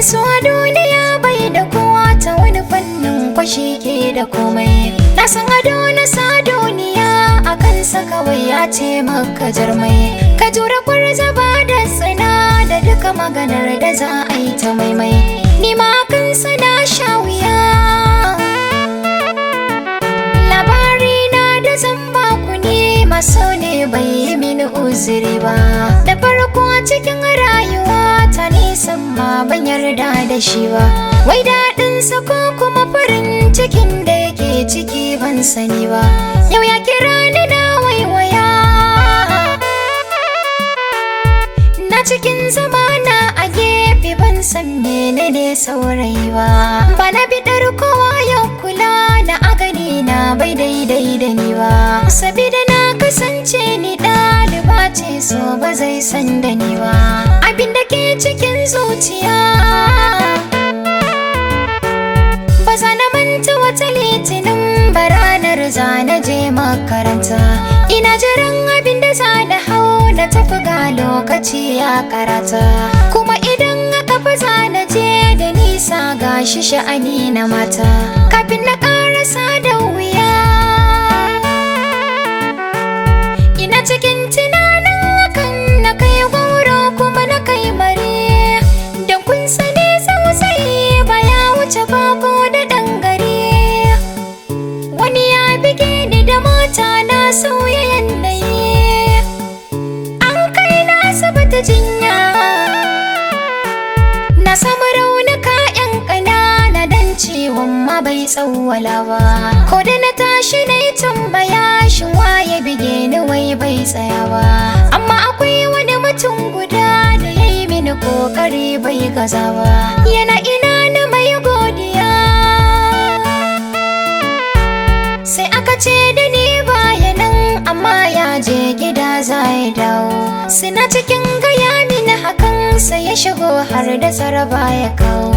So a duniya bai da kowa, ta wani fannin kwashi ke da komai. Na san ado na sa duniya a kansa kawai ya ce maka jarmai. Ka jura kwarzaba da tsina da duka maganar da za a yi ta maimai. Ni ma kansa na sha wuya. Labari na da zan baku ne maso ne bai yi mini uzuri ba. Da farko cikin rayuwa ta nisan ma ban yarda da shi ba. Wai daɗinsa ko kuma farin cikin da yake ciki ban sani ba. Yau ya kira ni na waiwaya. Na cikin zamana a gefe ban san menene saurayi ba. Ba na biɗar kowa ya kula na a gani na bai daidai da ni ba. Sabida na kasance ni ɗaliba ce, so ba zai san da ni ba. Abin da ke cikin zuciya ba za na manta wata Litinin ba, ranar za na je makaranta. Ina jiran abin da za na hau na tafi, ga lokaci ya karata. Kuma idan aka fi za na je da nisa, ga shi sha'ani na mata. Kafin na karasa da wuya. Ina cikin tunanin hakan na kai gwauro kuma na kai mare. Don kun sani tsautsayi baya wuce bako da ɗan gari. Wani ya bige ni da mota, na sauya yanayi. An kai na asibiti jinya. Na samu raunuka 'yan ƙanana dan ciwon ma bai tsawwala ba. Ko da na tashi na yi tambaya, shin waye bige ni, wai bai tsaya ba. Amma akwai wani mutum guda da ya yi mini kokari bai gaza ba. Yana ina na mai godiya. Sai aka ce da ni baya nan, amma ya je gida za ya dawo. Suna cikin gaya mini hakan sai ya shigo har da tsaraba ya kawo.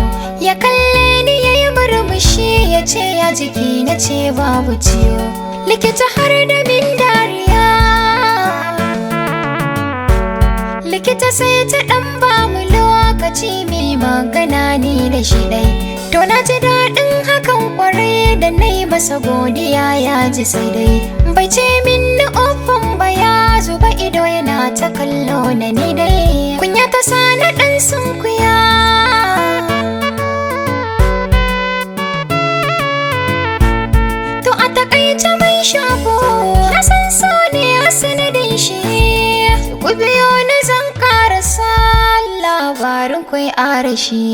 Ya kalle ni ya yi murmushi ya ce ya jiki, na ce babu ciwo. Likita har da min dariya. Likita sai ta ɗan bamu lokaci mai magana ni da shi ɗai. To na ji daɗin hakan kwarai da na yi masa godiya, ya ji sai dai. Bai ce min na ofan ba, ya zuba ido yana ta kallo na ni dai. Kunya ta sa na ɗan sunkuya. To a takaice mai shago, na san so ne a sanadin shi. Ku biyo ni zan karasa labarin kwai arashi.